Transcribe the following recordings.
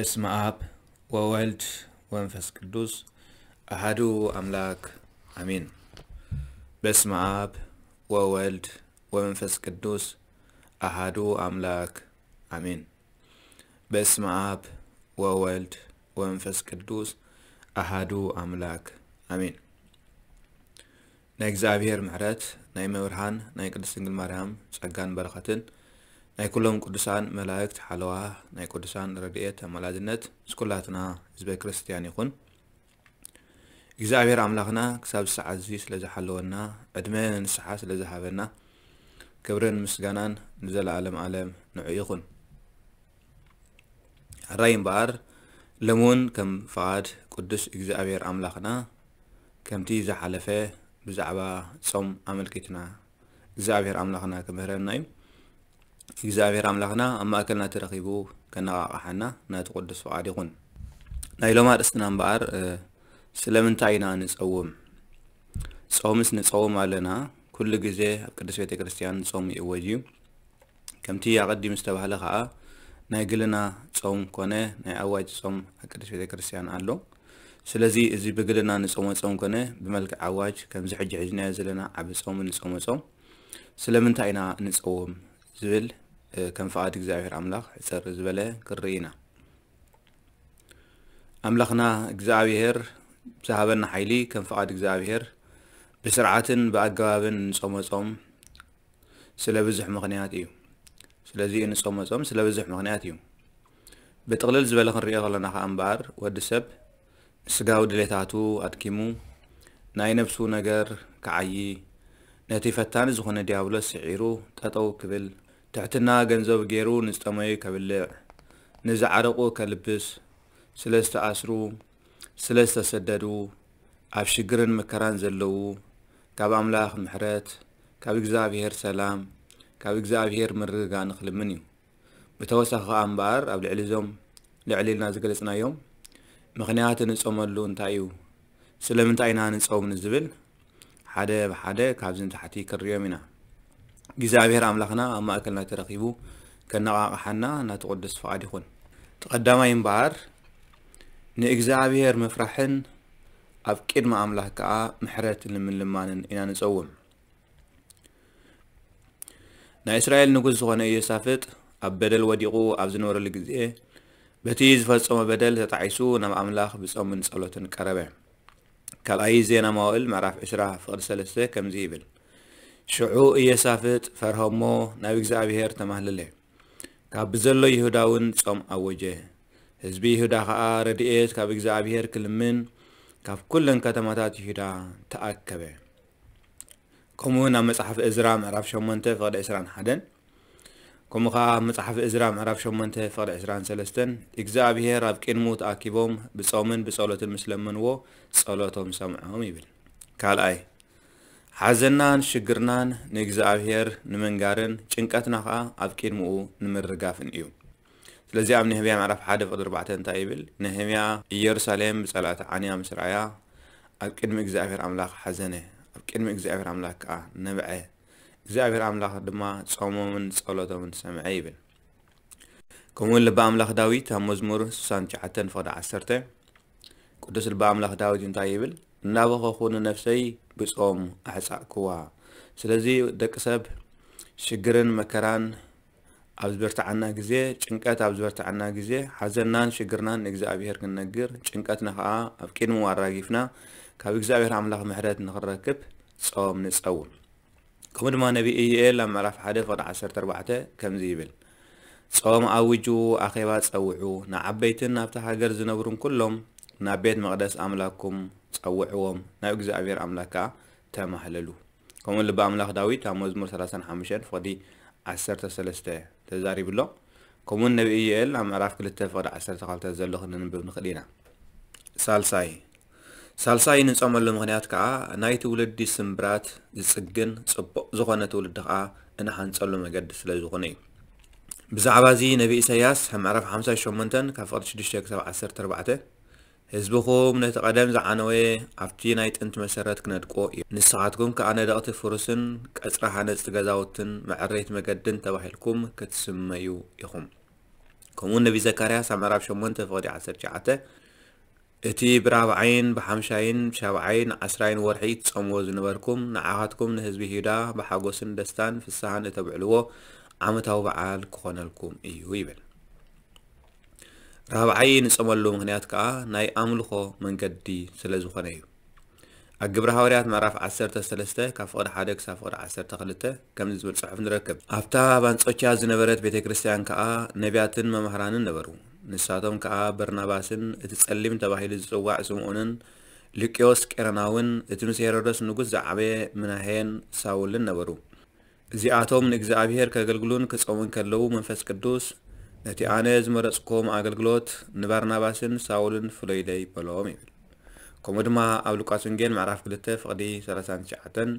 በስመ አብ ወወልድ ወመንፈስ ቅዱስ አሐዱ አምላክ አሜን። በስመ አብ ወወልድ ወመንፈስ ቅዱስ አሐዱ አምላክ አሜን። በስመ አብ ወወልድ ወመንፈስ ቅዱስ አሐዱ አምላክ አሜን። ናይ እግዚኣብሔር ምሕረት፣ ናይ መብርሃን ናይ ቅድስት ድንግል ማርያም ጸጋን በረኸትን፣ ናይ ኩሎም ቅዱሳን መላእክት ሓለዋ፣ ናይ ቅዱሳን ረድኤት ኣማላድነት ምስ ኩላትና ህዝበ ክርስትያን ይኹን። እግዚኣብሔር ኣምላኽና ክሳብ ሰዓት እዚ ስለ ዝሓለወና፣ ዕድመ ንንስሓ ስለ ዝሃበና፣ ክብርን ምስጋናን ንዘለኣለም ኣለም ንዑ ይኹን። ሕራይ እምበኣር፣ ሎሚ እውን ከም ፍቓድ ቅዱስ እግዚኣብሔር ኣምላኽና፣ ከምቲ ዝሓለፈ ብዛዕባ ጾም ኣመልኪትና እግዚኣብሔር ኣምላኽና ክምህረና እዩ። እግዚኣብሔር ኣምላኽና ኣብ ማእከልና ተረኺቡ ከነቓቕሓና ናቱ ቅዱስ ፍቓድ ይኹን። ናይ ሎማ ኣርእስትና እምበኣር፣ እ፣ ስለምንታይ ኢና ንጸውም? ጾምስ ንጸውም ኣለና። ኩሉ ግዜ ኣብ ቅድስት ቤተ ክርስቲያን ጾም ይእወጅ እዩ። ከምቲ ኣቐዲሙ ዝተባህለ ኸኣ፣ ናይ ግልና ጾም ኮነ ናይ ኣዋጅ ጾም ኣብ ቅድስት ቤተ ክርስቲያን ኣሎ። ስለዚ እዚ ብግልና ንጾሞ ጾም ኮነ ብመልክዕ ኣዋጅ፣ ከምዚ ሕጂ ሒዝናዮ ዘለና ዓቢ ጾም ንጾሞ ጾም፣ ስለምንታይ ኢና ንጸውም ዝብል፣ እ፣ ከም ፍቓድ እግዚኣብሔር ኣምላኽ ሕጽር ዝበለ ክንርኢ ኢና። ኣምላኽና እግዚኣብሔር ዝሃበና ሓይሊ ከም ፍቓድ እግዚኣብሔር ብስርዓትን ብኣገባብን ንጾሞ ጾም ስለ ብዙሕ ምኽንያት እዩ። ስለዚ ንጾሞ ጾም ስለ ብዙሕ ምኽንያት እዩ። ብጥቕልል ዝበለ ክንሪኦ ከለና ኸኣ እምበኣር፣ ወዲ ሰብ ንስጋዊ ድሌታቱ ኣድኪሙ፣ ናይ ነፍሱ ነገር ክዓዪ፣ ነቲ ፈታኒ ዝኾነ ዲያብሎስ ስዒሩ ጠጠው ክብል፣ ትሕትና ገንዘቡ ገይሩ ንዝጠመዩ ከብልዕ፣ ንዝዓረቑ ከልብስ፣ ስለ ዝተኣስሩ፣ ስለ ዝተሰደዱ፣ ኣብ ሽግርን መከራን ዘለዉ፣ ካብ ኣምላኽ ምሕረት፣ ካብ እግዚኣብሔር ሰላም፣ ካብ እግዚኣብሔር ምርግጋእ ንኽልምን እዩ። ብተወሳኺ ኸኣ እምበኣር፣ ኣብ ልዕሊ እዞም ልዕል ኢልና ዝገለጽናዮም ምኽንያት እንጾመሉ እንታይ እዩ? ስለምንታይ ኢና ንጾም ንዝብል፣ ሓደ ብሓደ ካብዚ ንታሕቲ ክንሪኦም ኢና። እግዚኣብሔር ኣምላኽና ኣብ ማእከልና ተረኺቡ ከነቓቕሓና ናቱ ቅዱስ ፍቓድ ይኹን። እቲ ቀዳማይ እምበኣር፣ ንእግዚኣብሔር ምፍራሕን ኣብ ቅድሚ ኣምላኽ ከኣ ምሕረት ንምልማንን ኢና ንጸውም። ናይ እስራኤል ንጉስ ዝኾነ ኢዮሳፍጥ ኣብ በደል ወዲቑ ኣብ ዝነበረሉ ግዜ፣ በቲ ዝፈጸሞ በደል ተጣዒሱ ናብ ኣምላኽ ብጾምን ጸሎትን ቀረበ። ካልኣይ ዜና መዋእል ምዕራፍ ዕስራ ፍቕዲ ሰለስተ ከምዚ ይብል፣ ሽዑ ኢዮሳፍጥ ፈርሀ እሞ ናብ እግዚኣብሔር ተማህለለ። ካብ ብዘሎ ይሁዳ እውን ጾም ኣወጀ። ህዝቢ ይሁዳ ኸኣ ረድኤት ካብ እግዚኣብሔር ክልምን ካብ ኩለን ከተማታት ይሁዳ ተኣከበ። ከምኡ እውን ኣብ መጽሓፍ እዝራ ምዕራፍ ሸሞንተ ፍቕዲ ዕስራን ሓደን፣ ከምኡ ኸኣ ኣብ መጽሓፍ እዝራ ምዕራፍ ሸሞንተ ፍቕዲ ዕስራን ሰለስተን፣ እግዚኣብሔር ኣብ ቅድሙ ተኣኪቦም ብጾምን ብጸሎትን ምስ ለመንዎ ጸሎቶም ሰምዖም ይብል። ካልኣይ፣ ሓዘናን ሽግርናን ንእግዚኣብሔር ንምንጋርን ጭንቀትና ኸኣ ኣብ ቅድምኡ ንምርጋፍን እዩ። ስለዚ ኣብ ነህምያ ምዕራፍ ሓደ ፍቕዲ ኣርባዕተ እንታይ ይብል? ነህምያ ኢየሩሳሌም ብጸላእቲ ዓንያ ምስ ረኣያ ኣብ ቅድሚ እግዚኣብሔር ኣምላኽ ሓዘነ፣ ኣብ ቅድሚ እግዚኣብሔር ኣምላኽ ከኣ ነብዐ። እግዚኣብሔር ኣምላኽ ድማ ጾሞምን ጸሎቶምን ሰምዐ ይብል። ከምኡውን ልበ ኣምላኽ ዳዊት ኣብ መዝሙር ስሳን ትሽዓተን ፍቕዲ ዓሰርተ፣ ቅዱስ ልበ ኣምላኽ ዳዊት እንታይ ይብል? እናበኸኹ ንነፍሰይ ብጾም ኣሕጻእክዋ። ስለዚ ደቂ ሰብ ሽግርን መከራን ኣብ ዝበርትዓና ግዜ፣ ጭንቀት ኣብ ዝበርትዓና ግዜ፣ ሓዘናን ሽግርናን ንእግዚኣብሔር ክንነግር፣ ጭንቀትና ኸኣ ኣብ ቅድሚኡ ኣራጊፍና ካብ እግዚኣብሔር ኣምላኽ ምሕረት ንኽንረክብ ጾም ንጸውም። ከምኡ ድማ ነቢ ኢዩኤል ኣብ ምዕራፍ ሓደ ፍቕዲ ዓሰርተ ኣርባዕተ ከምዚ ይብል፣ ጾም ኣውጁ፣ ኣኼባ ጸውዑ፣ ንዓበይትን ኣብታ ሃገር ዝነብሩን ኩሎም ናብ ቤት መቕደስ ኣምላክኩም ጸውዕዎም፣ ናብ እግዚኣብሔር ኣምላክ ከኣ ተማህለሉ። ከምኡ ልበ ኣምላኽ ዳዊት ኣብ መዝሙር ሰላሳን ሓሙሽተን ፍቕዲ ዓሰርተ ሰለስተ ተዛሪቡ ኣሎ። ከምኡውን ነቢ ኢዩኤል ኣብ ምዕራፍ ክልተ ፍቕዲ ዓሰርተ ክልተ ዘሎ ክንንብብ ንኽእል ኢና። ሳልሳይ፣ ሳልሳይ ንጾመሉ ምኽንያት ከኣ ናይ ትውልዲ ስምብራት ዝጽግን ጽቡቕ ዝኾነ ትውልዲ ከኣ እንሓንጸሉ መገዲ ስለ ዝኾነ እዩ። ብዛዕባ እዚ ነቢ ኢሳይያስ ኣብ ምዕራፍ ሓምሳ ሸሞንተን ካብ ፍቕዲ ሽዱሽተ ክሳብ ዓሰርተ ኣርባዕተ፣ ህዝብኹም ነቲ ቀደም ዝዓነወ ኣብቲ ናይ ጥንቲ መሰረት ክነድቆ እዩ። ንስኻትኩም ከኣ ነደቕቲ ፍሩስን ቀጽሪ ሃነጽቲ ገዛውትን መዐረይቲ መገድን ተባሂልኩም ክትስመዩ ኢኹም። ከምኡ እውን ነቢይ ዘካርያስ ኣብ ምዕራፍ ሸሞንተ ፍቕዲ ዓሰርተ ትሽዓተ፣ እቲ ብራብዓይን ብሓምሻይን ብሻብዓይን ዓስራይን ወርሒ ትጸምዎ ዝነበርኩም፣ ንዓኻትኩም ንህዝቢ ይሁዳ ብሓጎስን ደስታን ፍስሃን እተብዕልዎ ዓመታዊ በዓል ክኾነልኩም እዩ ይብል። ራብዓይ ንጸመሉ ምኽንያት ከኣ ናይ ኣምልኾ መንገዲ ስለ ዝኾነ እዩ። ኣብ ግብሪ ሃዋርያት ምዕራፍ ዓሰርተ ሰለስተ ካብ ፍቕዲ ሓደ ክሳብ ፍቕዲ ዓሰርተ ክልተ ከምዚ ዝብል ጽሑፍ ንረክብ። ኣብታ ኣብ ኣንጾኪያ ዝነበረት ቤተ ክርስቲያን ከኣ ነቢያትን መማህራንን ነበሩ። ንሳቶም ከኣ በርናባስን እቲ ጸሊም ተባሂሉ ዝጽዋዕ ስምዖንን ሉቅዮስ ቄረናውን እቲ ምስ ሄሮዶስ ንጉስ ዝዓበየ ምናሄን ሳውልን ነበሩ። እዚኣቶም ንእግዚኣብሔር ከገልግሉን ክጸሙን ከለዉ መንፈስ ቅዱስ ነቲ ኣነ ዝመረጽኩም ኣገልግሎት ንባርናባስን ሳውልን ፍለዩለይ በሎም ይብል። ከምኡ ድማ ኣብ ሉቃስ ወንጌል ምዕራፍ ክልተ ፍቕዲ ሰላሳን ትሽዓተን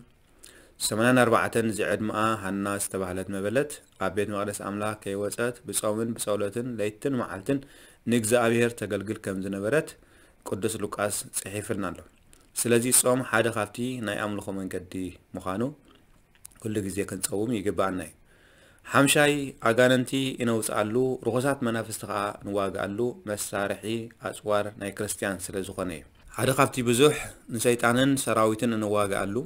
ሰማንያን ኣርባዕተን ዝዕድመኣ ሃና ዝተባህለት መበለት ኣብ ቤት መቕደስ ኣምላኽ ከይወጸት ብጾምን ብጸሎትን ለይትን መዓልትን ንእግዚኣብሔር ተገልግል ከም ዝነበረት ቅዱስ ሉቃስ ጽሒፍልና ኣሎ። ስለዚ ጾም ሓደ ካብቲ ናይ ኣምልኾ መንገዲ ምዃኑ ኩሉ ግዜ ክንጸውም ይግብኣና እዩ። ሓምሻይ ኣጋንንቲ እነውጽኣሉ፣ ርኹሳት መናፍስቲ ከኣ ንዋግኣሉ መሳርሒ ኣጽዋር ናይ ክርስትያን ስለ ዝኾነ እዩ። ሓደ ካብቲ ብዙሕ ንሰይጣንን ሰራዊትን እንዋግኣሉ፣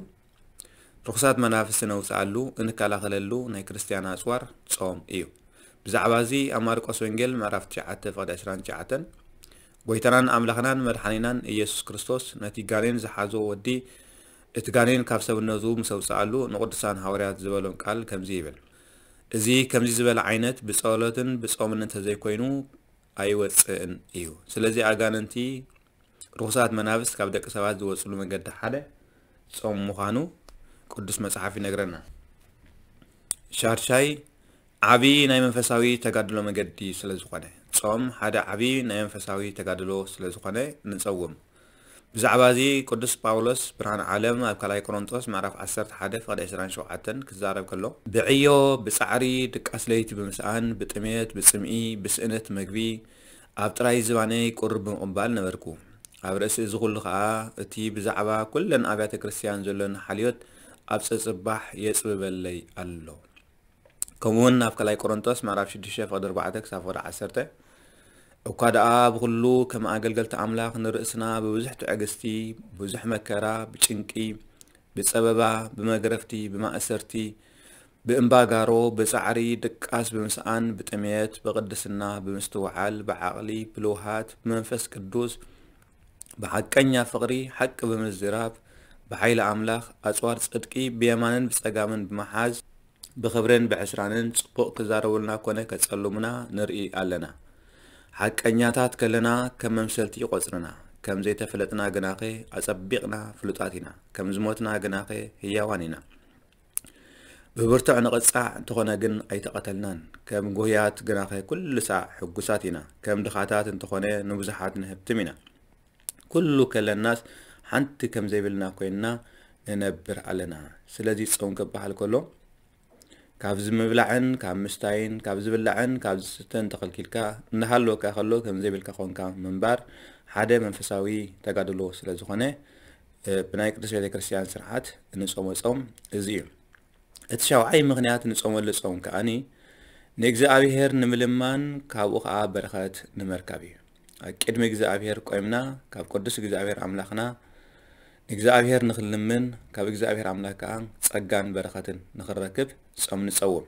ርኹሳት መናፍስቲ ነውጽኣሉ፣ እንከላኸለሉ ናይ ክርስትያን ኣጽዋር ጾም እዩ። ብዛዕባ እዚ ኣብ ማርቆስ ወንጌል ምዕራፍ ትሽዓተ ፍቕዲ ዕስራን ትሽዓተን ጎይታናን ኣምላኽናን መድሓኒናን ኢየሱስ ክርስቶስ ነቲ ጋኔን ዝሓዞ ወዲ እቲ ጋኔን ካብ ሰብነቱ ምስ ኣውጽኣሉ ንቕዱሳን ሃዋርያት ዝበሎም ቃል ከምዚ ይብል፣ እዚ ከምዚ ዝበለ ዓይነት ብጸሎትን ብጾምን እንተዘይኮይኑ ኣይወጽእን እዩ። ስለዚ ኣጋንንቲ ርኹሳት መናፍስት ካብ ደቂ ሰባት ዝወጽሉ መንገዲ ሓደ ጾም ምዃኑ ቅዱስ መጽሓፍ ይነግረና። ሻድሻይ ዓቢ ናይ መንፈሳዊ ተጋድሎ መገዲ ስለ ዝኾነ፣ ጾም ሓደ ዓቢ ናይ መንፈሳዊ ተጋድሎ ስለ ዝኾነ ንጸውም። ብዛዕባ እዚ ቅዱስ ጳውሎስ ብርሃን ዓለም ኣብ ካልኣይ ቆሮንቶስ ምዕራፍ ዓሰርተ ሓደ ፍቕዲ ዕስራን ሸውዓተን ክዛረብ ከሎ፣ ብዕዮ፣ ብጻዕሪ፣ ድቃስ ለይቲ ብምስኣን፣ ብጥሜት፣ ብጽምኢ፣ ብስእነት መግቢ፣ ኣብ ጥራይ ዝባነይ ቁሩብ ብምቕባል ነበርኩ። ኣብ ርእሲ እዚ ኩሉ ኸኣ እቲ ብዛዕባ ኩለን ኣብያተ ክርስትያን ዘሎኒ ሓልዮት ኣብ ጸጽባሕ የጽብበለይ ኣሎ። ከምኡውን ኣብ ካልኣይ ቆሮንቶስ ምዕራፍ ሽዱሽተ ፍቕዲ ኣርባዕተ ክሳብ ፍቕዲ ዓሰርተ፣ እኳ ደኣ ብኹሉ ከም ኣገልገልቲ ኣምላኽ ንርእስና ብብዙሕ ትዕግስቲ፣ ብዙሕ መከራ፣ ብጭንቂ፣ ብጸበባ፣ ብመግረፍቲ፣ ብማእሰርቲ፣ ብእምባጋሮ፣ ብጻዕሪ፣ ድቃስ ብምስኣን፣ ብጥሜት፣ ብቕድስና፣ ብምስትውዓል፣ ብዓቕሊ፣ ብልውሃት፣ ብመንፈስ ቅዱስ፣ ብሓቀኛ ፍቕሪ፣ ሓቂ ብምዝራብ፣ ብሓይሊ ኣምላኽ፣ ኣጽዋር ጽድቂ ብየማንን ብጸጋምን ብምሓዝ፣ ብኽብርን ብዕስራንን ጽቡቕ ክዛረቡልና ኮነ ከጸልሙና ንርኢ ኣለና። ሓቀኛታት ከለና ከም መምሰልቲ ይቖጽርና። ከም ዘይተፈለጥና ግናኸ ኣጸቢቕና ፍሉጣት ኢና። ከም ዝሞትና ግናኸ ህያዋን ኢና። ብብርቱዕ ንቕጻዕ እንተኾነ ግን ኣይተቐተልናን። ከም ጉህያት ግናኸ ኩሉ ሳዕ ሕጉሳት ኢና። ከም ድኻታት እንተኾነ ንብዙሓት ንህብትም ኢና። ኩሉ ከለናስ ሓንቲ ከም ዘይብልና ኮይንና ንነብር ኣለና። ስለዚ ጾም ክበሃል ከሎ ካብዚ ምብላዕን ካብ ምስታይን ካብ ዝብላዕን ካብ ዝስተን ተኸልኪልካ እናሃለወካ ከሎ ከም ዘይብልካ ኮንካ ምንባር ሓደ መንፈሳዊ ተጋድሎ ስለ ዝኾነ፣ እ፣ ብናይ ቅድስት ቤተ ክርስቲያን ስርዓት እንጾሞ ጾም እዚ እዩ። እቲ ሻውዓይ ምኽንያት ንጾመሉ ጾም ከኣኒ ንእግዚኣብሔር ንምልማን ካብኡ ኸኣ በረኸት ንምርካብ እዩ። ኣብ ቅድሚ እግዚኣብሔር ቆይምና ካብ ቅዱስ እግዚኣብሔር ኣምላኽና ንእግዚኣብሔር ንኽንልምን ካብ እግዚኣብሔር ኣምላኽ ከኣ ጸጋን በረኸትን ንኽንረክብ ጾም ንጸውም።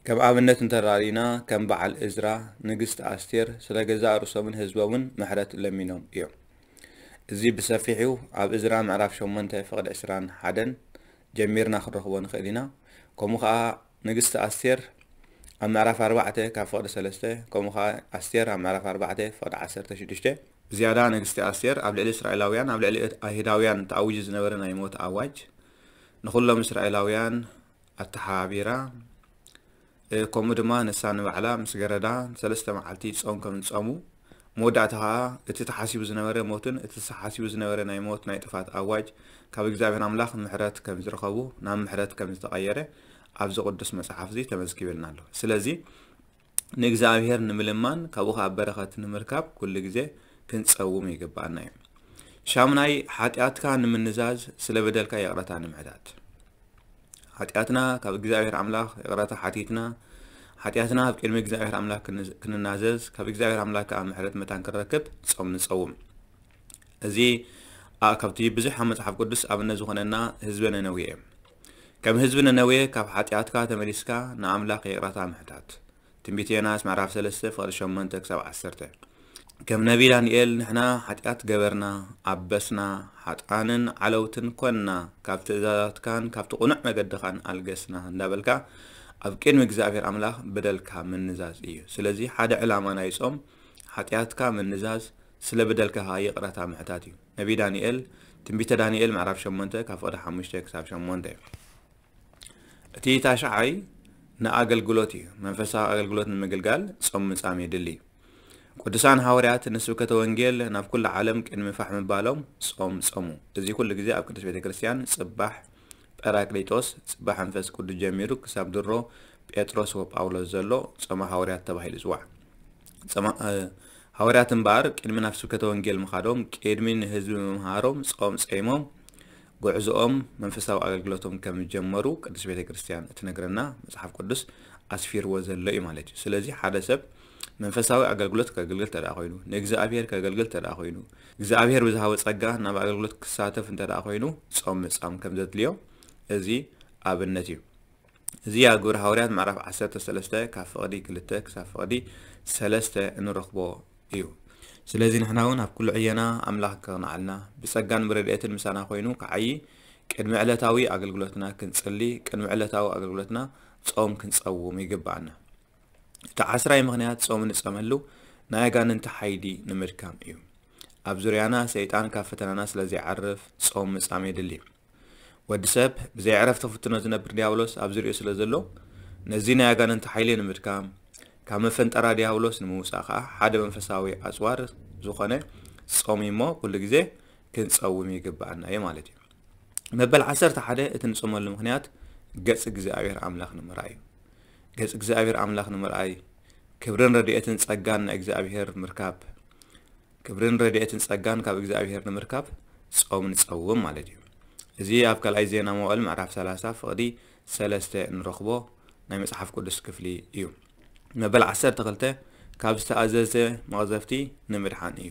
ከም ኣብነት እንተራእዩና ከም በዓል እዝራ ንግስቲ ኣስቴር ስለ ገዛእ ርእሶምን ህዝቦምን ምሕረት ለሚኖም እዮም። እዚ ብሰፊሑ ኣብ እዝራ ምዕራፍ ሸሞንተ ፍቕዲ ዕስራን ሓደን ጀሚርና ክንረኽቦ ንኽእል ኢና። ከምኡ ኸኣ ንግስቲ ኣስቴር ኣብ ምዕራፍ ኣርባዕተ ካብ ፍቕዲ ሰለስተ፣ ከምኡ ኸኣ ኣስቴር ኣብ ምዕራፍ ኣርባዕተ ፍቕዲ ዓሰርተ ሽዱሽተ፣ ብዝያዳ ንግስቲ ኣስቴር ኣብ ልዕሊ እስራኤላውያን፣ ኣብ ልዕሊ ኣይሁዳውያን ተኣዊጁ ዝነበረ ናይ ሞት ኣዋጅ ንኹሎም እስራኤላውያን ኣተሓባቢራ፣ እ፣ ከምኡ ድማ ንሳ ንባዕላ ምስ ገረዳ ሰለስተ መዓልቲ ጾም ከም ዝጾሙ፣ መወዳእታ ኸኣ እቲ ተሓሲቡ ዝነበረ ሞትን እቲ ተሓሲቡ ዝነበረ ናይ ሞት ናይ ጥፋት ኣዋጅ ካብ እግዚኣብሔር ኣምላኽ ምሕረት ከም ዝረኸቡ፣ ናብ ምሕረት ከም ዝተቐየረ ኣብዚ ቅዱስ መጽሓፍ እዚ ተመዝጊብልና ኣሎ። ስለዚ ንእግዚኣብሔር ንምልማን ካብኡ ኸኣ በረኸት ንምርካብ ኩሉ ግዜ ክንጸውም ይግብኣና እዩ። ሻምናይ፣ ሓጢኣትካ ንምንዛዝ ስለ በደልካ ይቕረታ ንምሕታት። ሓጢኣትና ካብ እግዚኣብሔር ኣምላኽ ይቕረታ ሓቲትና፣ ሓጢኣትና ኣብ ቅድሚ እግዚኣብሔር ኣምላኽ ክንናዘዝ፣ ካብ እግዚኣብሔር ኣምላኽ ከዓ ምሕረት መታን ክንረክብ ጾም ንጸውም። እዚ ካብቲ ብዙሕ ኣብ መጽሓፍ ቅዱስ ኣብነት ዝኾነና ህዝበ ነነዌ እዮም። ከም ህዝቢ ነነዌ ካብ ሓጢኣትካ ተመሊስካ ንኣምላኽ ይቕረታ ምሕታት። ትንቢት ዮናስ ምዕራፍ ሰለስተ ፍቕዲ ሸሞንተ ክሳብ ዓሰርተ። ከም ነቢ ዳንኤል ንሕና ሓጢኣት ገበርና፣ ኣበስና፣ ሓጥኣንን ዓለውትን ኮንና፣ ካብ ትእዛዛትካን ካብቲ ቅኑዕ መገድኻን ኣልገስና እንዳበልካ ኣብ ቅድሚ እግዚኣብሔር ኣምላኽ በደልካ ምንዛዝ እዩ። ስለዚ ሓደ ዕላማ ናይ ጾም ሓጢኣትካ ምንዛዝ፣ ስለ በደልካ ኸዓ ይቕረታ ምሕታት እዩ። ነቢ ዳንኤል ትንቢተ ዳንኤል ምዕራፍ ሸሞንተ ካብ ፍቕዲ ሓሙሽተ ክሳብ ሸሞንተ። እቲ ታሽዓይ ንኣገልግሎት እዩ። መንፈሳዊ ኣገልግሎት ንምግልጋል ጾም ምጻም የድሊ። ቅዱሳን ሃዋርያት ንስብከተ ወንጌል ናብ ኩሉ ዓለም ቅድሚ ፋሕ ምባሎም ጾም ጸሙ። እዚ ኩሉ ግዜ ኣብ ቅድስት ቤተ ክርስቲያን ጽባሕ ጳራቅሊጦስ፣ ጽባሕ መንፈስ ቅዱስ ጀሚሩ ክሳብ ድሮ ጴጥሮስ ወጳውሎስ ዘሎ ጾመ ሃዋርያት ተባሂሉ ይጽዋዕ። ሃዋርያት እምበኣር ቅድሚ ናብ ስብከተ ወንጌል ምኻዶም ቅድሚ ንህዝቢ ምምሃሮም ጾም ጸይሞም ጉዕዞኦም መንፈሳዊ ኣገልግሎቶም ከም ዝጀመሩ ቅድስት ቤተ ክርስቲያን እትነግረና መጽሓፍ ቅዱስ ኣስፊርዎ ዘሎ እዩ ማለት እዩ። ስለዚ ሓደ ሰብ መንፈሳዊ ኣገልግሎት ከገልግል ተደኣ ኮይኑ፣ ንእግዚኣብሔር ከገልግል ተደኣ ኮይኑ፣ እግዚኣብሔር ብዝሃቦ ጸጋ ናብ ኣገልግሎት ክሳተፍ እንተ ደኣ ኮይኑ ጾም ምጻም ከም ዘድልዮ እዚ ኣብነት እዩ። እዚ ኣብ ግብሪ ሃዋርያት ምዕራፍ ዓሰርተ ሰለስተ ካብ ፍቕዲ ክልተ ክሳብ ፍቕዲ ሰለስተ እንረኽቦ እዩ። ስለዚ ንሕና እውን ኣብ ኩሉ ዕየና ኣምላኽ ከቕንዓልና፣ ብጸጋን ብረድኤትን ምሳና ኮይኑ ክዓዪ፣ ቅድሚ ዕለታዊ ኣገልግሎትና ክንጽሊ፣ ቅድሚ ዕለታዊ ኣገልግሎትና ጾም ክንጸውም ይግብኣና። እቲ ዓስራይ ምኽንያት ጾም ንጸመሉ ናይ ኣጋንንቲ ሓይሊ ንምድካም እዩ። ኣብ ዙርያና ሰይጣን ካብ ፈተናና ስለ ዘይዓርፍ ጾም ምጻም የድሊ። ወዲ ሰብ ብዘይ ዕረፍቲ ፍትኖ ዝነብር ዲያብሎስ ኣብ ዙርያኡ ስለ ዘሎ፣ ነዚ ናይ ኣጋንንቲ ሓይሊ ንምድካም፣ ካብ መፈንጠራ ዲያብሎስ ንምውጻእ ከኣ ሓደ መንፈሳዊ ኣጽዋር ዝኾነ ጾም እሞ ኩሉ ግዜ ክንጸውም ይግብኣና እዩ ማለት እዩ። መበል ዓሰርተ ሓደ እቲ ንጾመሉ ምኽንያት ገጽ እግዚኣብሔር ኣምላኽ ንምርኣይ እዩ። ገጽ እግዚኣብሔር ኣምላኽ ንምርኣይ፣ ክብርን ረድኤትን ጸጋን ናይ እግዚኣብሔር ምርካብ፣ ክብርን ረድኤትን ጸጋን ካብ እግዚኣብሔር ንምርካብ ጾም ንጸውም ማለት እዩ። እዚ ኣብ ካልኣይ ዜና መዋእል ምዕራፍ ሰላሳ ፍቕዲ ሰለስተ እንረኽቦ ናይ መጽሓፍ ቅዱስ ክፍሊ እዩ። መበል ዓሰርተ ክልተ ካብ ዝተኣዘዘ መቕዘፍቲ ንምድሓን እዩ።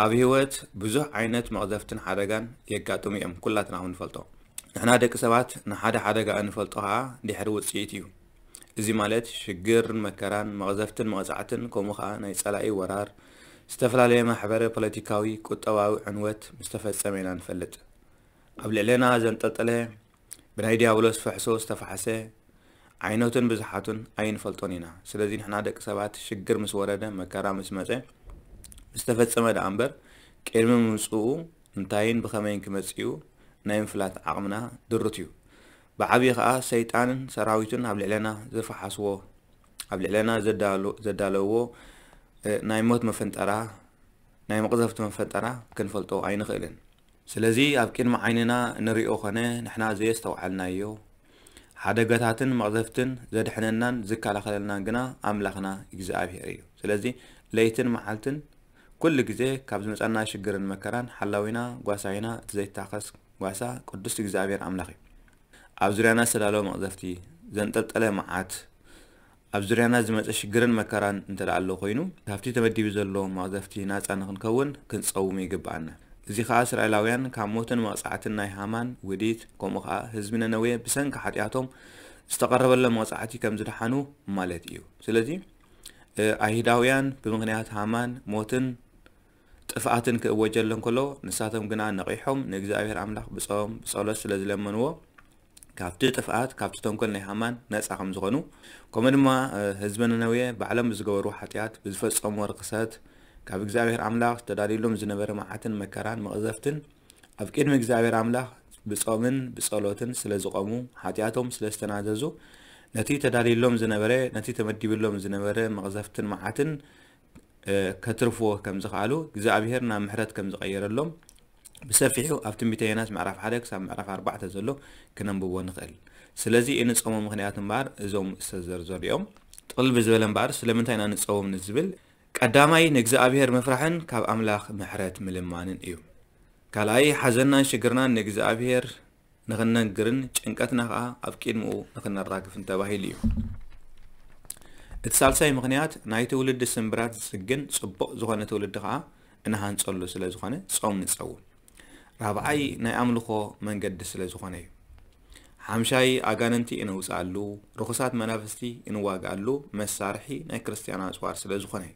ኣብ ህይወት ብዙሕ ዓይነት መቕዘፍትን ሓደጋን የጋጥሙ እዮም፣ ኩላትና ከም ንፈልጦ። ንሕና ደቂ ሰባት ንሓደ ሓደጋ እንፈልጦ ኸኣ ድሕሪ ውጽኢት እዩ። እዚ ማለት ሽግርን መከራን፣ መቕዘፍትን መቕጻዕትን፣ ከምኡ ኸኣ ናይ ጸላኢ ወራር፣ ዝተፈላለየ ማሕበረ ፖለቲካዊ፣ ቁጠባዊ ዕንወት ምስ ተፈጸመ ኢና ንፈልጥ። ኣብ ልዕሌና ዘንጠልጠለ ብናይ ዲያብሎስ ፍሕሶ ዝተፋሕሰ ዓይነቱን ብዝሓቱን ኣይንፈልጦን ኢና። ስለዚ ንሕና ደቂ ሰባት ሽግር ምስ ወረደ፣ መከራ ምስ መጸ፣ ምስ ተፈጸመ ደኣ እምበር፣ ቅድሚ ምምጽኡ እንታይን ብኸመይን ክመጽእ እዩ ናይ ምፍላጥ ዓቕምና ድሩት እዩ። ብዓብዪ ኸኣ ሰይጣንን ሰራዊቱን ኣብ ልዕሌና ዝፈሓስዎ፣ ኣብ ልዕሌና ዘዳሎ-፣ ዘዳለውዎ፣ እ፣ ናይ ሞት መፈንጠራ፣ ናይ መቕዘፍቲ መፈንጠራ ክንፈልጦ ኣይንኽእልን። ስለዚ ኣብ ቅድሚ ዓይንና እንሪኦ ኾነ ንሕና ዘየስተውዓልናዮ ሓደጋታትን መቕዘፍትን ዘድሕነናን ዝከላኸለልናን ግና ኣምላኽና እግዚኣብሔር እዩ። ስለዚ ለይትን መዓልትን ኩሉ ግዜ ካብ ዝመጸና ሽግርን መከራን ሓላዊና፣ ጓሳይና፣ እቲ ዘይታኸስ ጓሳ ቅዱስ እግዚኣብሔር ኣምላኽ እዩ። ኣብ ዙርያና ዝተዳለወ መቕዘፍቲ፣ ዘንጠልጠለ መዓት፣ ኣብ ዙርያና ዝመጸ ሽግርን መከራን እንተ ደኣ ኣሎ ኮይኑ፣ ካብቲ ተመዲቡ ዘሎ መቕዘፍቲ ናጻ ንኽንከውን ክንጸውም ይግብኣና። እዚ ኸኣ እስራኤላውያን ካብ ሞትን መቕጻዕትን ናይ ሃማን ውዲት፣ ከምኡ ኸኣ ህዝቢ ነነዌ ብሰንኪ ሓጢኣቶም ዝተቐረበሎም መቕጻዕቲ ከም ዝደሓኑ ማለት እዩ። ስለዚ፣ እ፣ ኣይሁዳውያን ብምኽንያት ሃማን ሞትን ጥፍኣትን ክእወጀለን ከሎ፣ ንሳቶም ግና ነቒሖም ንእግዚኣብሔር ኣምላኽ ብጾም ብጸሎት ስለ ዝለመንዎ፣ ካብቲ ጥፍኣት፣ ካብቲ ተንኮል ናይ ሃማን ነጻ ከም ዝኾኑ፣ ከምኡ ድማ፣ እ፣ ህዝቢ ነነዌ ባዕሎም ብዝገበርዎ ሓጢኣት፣ ብዝፈጸምዎ ርኽሰት፣ ካብ እግዚኣብሔር ኣምላኽ ተዳልዩሎም ዝነበረ መዓትን መከራን መቕዘፍትን ኣብ ቅድሚ እግዚኣብሔር ኣምላኽ ብጾምን ብጸሎትን ስለ ዝቖሙ፣ ሓጢኣቶም ስለ ዝተናዘዙ፣ ነቲ ተዳልዩሎም ዝነበረ፣ ነቲ ተመዲብሎም ዝነበረ መቕዘፍትን መዓትን እ፣ ከትርፍዎ ከም ዝኸኣሉ፣ እግዚኣብሔር ናብ ምሕረት ከም ዝቐየረሎም ብሰፊሑ ኣብ ትንቢተ ዮናስ ምዕራፍ ሓደ ክሳብ ምዕራፍ ኣርባዕተ ዘሎ ክነንብቦ ንኽእል። ስለዚ እንጸሞ ምኽንያት እምበኣር እዞም ዝተዘርዘሩ እዮም። ጥቕልል ብዝበለ እምበኣር ስለምንታይ ኢና ንጸውም ንዝብል፣ ቀዳማይ ንእግዚኣብሔር ምፍራሕን ካብ ኣምላኽ ምሕረት ምልማንን እዩ። ካልኣይ ሓዘንናን ሽግርናን ንእግዚኣብሔር ንኽንነግርን ጭንቀትና ኸኣ ኣብ ቅድሚኡ ንኽነራግፍን ተባሂሉ እዩ። እቲ ሳልሳይ ምኽንያት፣ ናይ ትውልዲ ስምብራት ዝጽግን ጽቡቕ ዝኾነ ትውልዲ ኸኣ እንሃንጸሉ ስለ ዝኾነ ጾም ንጸውም። ራብዓይ፣ ናይ ኣምልኾ መንገዲ ስለ ዝኾነ እዩ። ሓምሻይ፣ ኣጋንንቲ እንውጽኣሉ፣ ርኹሳት መናፍስቲ እንዋግኣሉ መሳርሒ ናይ ክርስትያን ኣጽዋር ስለ ዝኾነ እዩ።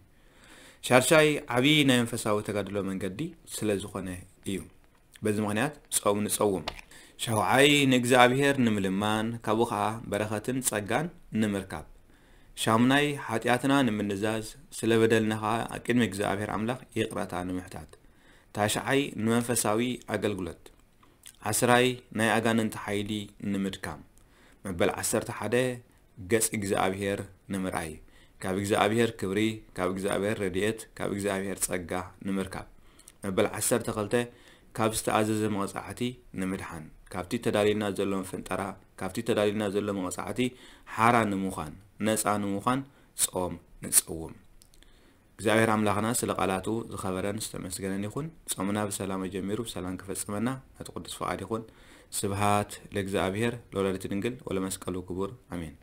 ሻድሻይ፣ ዓብዪ ናይ መንፈሳዊ ተጋድሎ መንገዲ ስለ ዝኾነ እዩ። በዚ ምኽንያት ጾም ንጸውም። ሻውዓይ፣ ንእግዚኣብሔር ንምልማን፣ ካብኡ ኸኣ በረኸትን ጸጋን ንምርካብ። ሻሙናይ፣ ሓጢኣትና ንምንዛዝ፣ ስለ በደልና ኸኣ ኣብ ቅድሚ እግዚኣብሔር ኣምላኽ ይቕረታ ንምሕታት። ታሽዓይ፣ ንመንፈሳዊ ኣገልግሎት። ዓስራይ፣ ናይ ኣጋንንቲ ሓይሊ ንምድካም። መበል ዓሰርተ ሓደ፣ ገጽ እግዚኣብሔር ንምርኣይ። ካብ እግዚኣብሔር ክብሪ፣ ካብ እግዚኣብሔር ረድኤት፣ ካብ እግዚኣብሔር ጸጋ ንምርካብ። መበል ዓሰርተ ክልተ፣ ካብ ዝተኣዘዘ መቕጻዕቲ ንምድሓን። ካብቲ ተዳልዩልና ዘሎ ፍንጠራ፣ ካብቲ ተዳልዩልና ዘሎ መቕጻዕቲ ሓራ ንምዃን፣ ነጻ ንምዃን ጾም ንጸውም። እግዚኣብሔር ኣምላኽና ስለ ቃላቱ ዝኸበረን ዝተመስገነን ይኹን። ጾምና ብሰላም ጀሚሩ ብሰላም ክፈጽመና ነቲ ቅዱስ ፍቓድ ይኹን። ስብሃት ለእግዚኣብሔር ለወላዲቱ ድንግል ወለመስቀሉ ክቡር። ኣሜን።